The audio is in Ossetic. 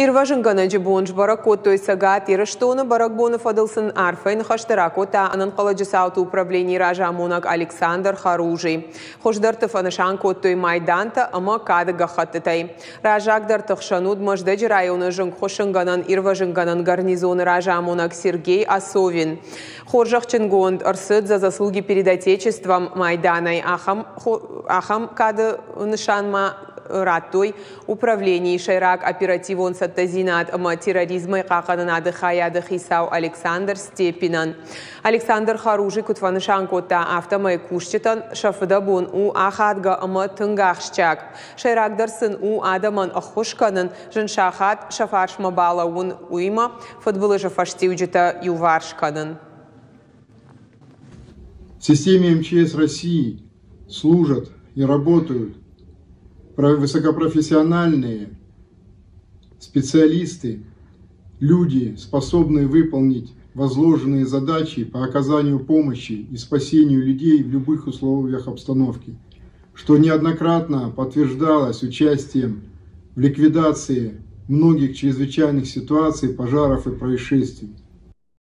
Ирвӕзынгӕнӕджы бон сбӕрӕг кодтой Цӕгат Ирыстоны. Бӕрӕгбоны фӕдыл сын арфӕйы ныхӕстӕ ракодта ӕнӕнхъӕлӕджы цауты управленийы разамонӕг Александр Харужий. Хуыздӕрты фӕнысан кодтой майдантӕ ӕмӕ кады гӕххӕттытӕй. Раззагдӕрты хсӕн уыд Мӕздӕджы районы зынгхуыссынгӕнӕн-ирвӕзынгӕнӕн гарнизоны разамонӕг Сергей Осовин. Хорзӕхджынгонд ӕрцыд «За заслуги перед Отечеством» майданӕй. Ахӕм кады нысан ма радтой Управленийы сӕйраг оперативон цӕттӕдзинад ӕмӕ терроризмӕй хъахъхъӕнынады хайады хицау Александр Степинӕн. Александр Харужий куыд фӕнысан кодта, афтӕмӕй кусджытӕн сӕ фыдӕбон у ахадгӕ ӕмӕ тынг ахсджиаг. Сӕйрагдӕр сын у адӕмӕн ӕххуыс кӕнын, зын сахат сӕ фарсмӕ балӕууын, уыимӕ фыдбылызы фӕстиуджытӕ иуварс кӕнын. В системе МЧС России служат и работают высокопрофессиональные специалисты, люди, способные выполнить возложенные задачи по оказанию помощи и спасению людей в любых условиях обстановки, что неоднократно подтверждалось участием в ликвидации многих чрезвычайных ситуаций, пожаров и происшествий.